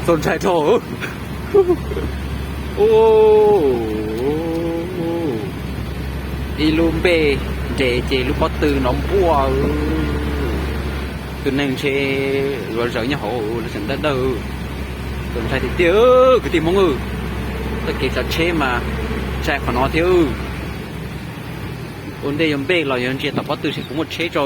Txaus ntshai dhau. Ib lub npej nres ces lub pob tw no npuaj. Tus neeg ntshe zuav zawv nyob hauv lub tseem dawb dawb. Txaus ntshai tiag tiag kwv tij Hmoob. Txoj kev tsav tsheb mas ntshai qhov no thiab. Ua ntej yuav npej los yuav ntsia tom pob tw seb puas muaj tsheb tso.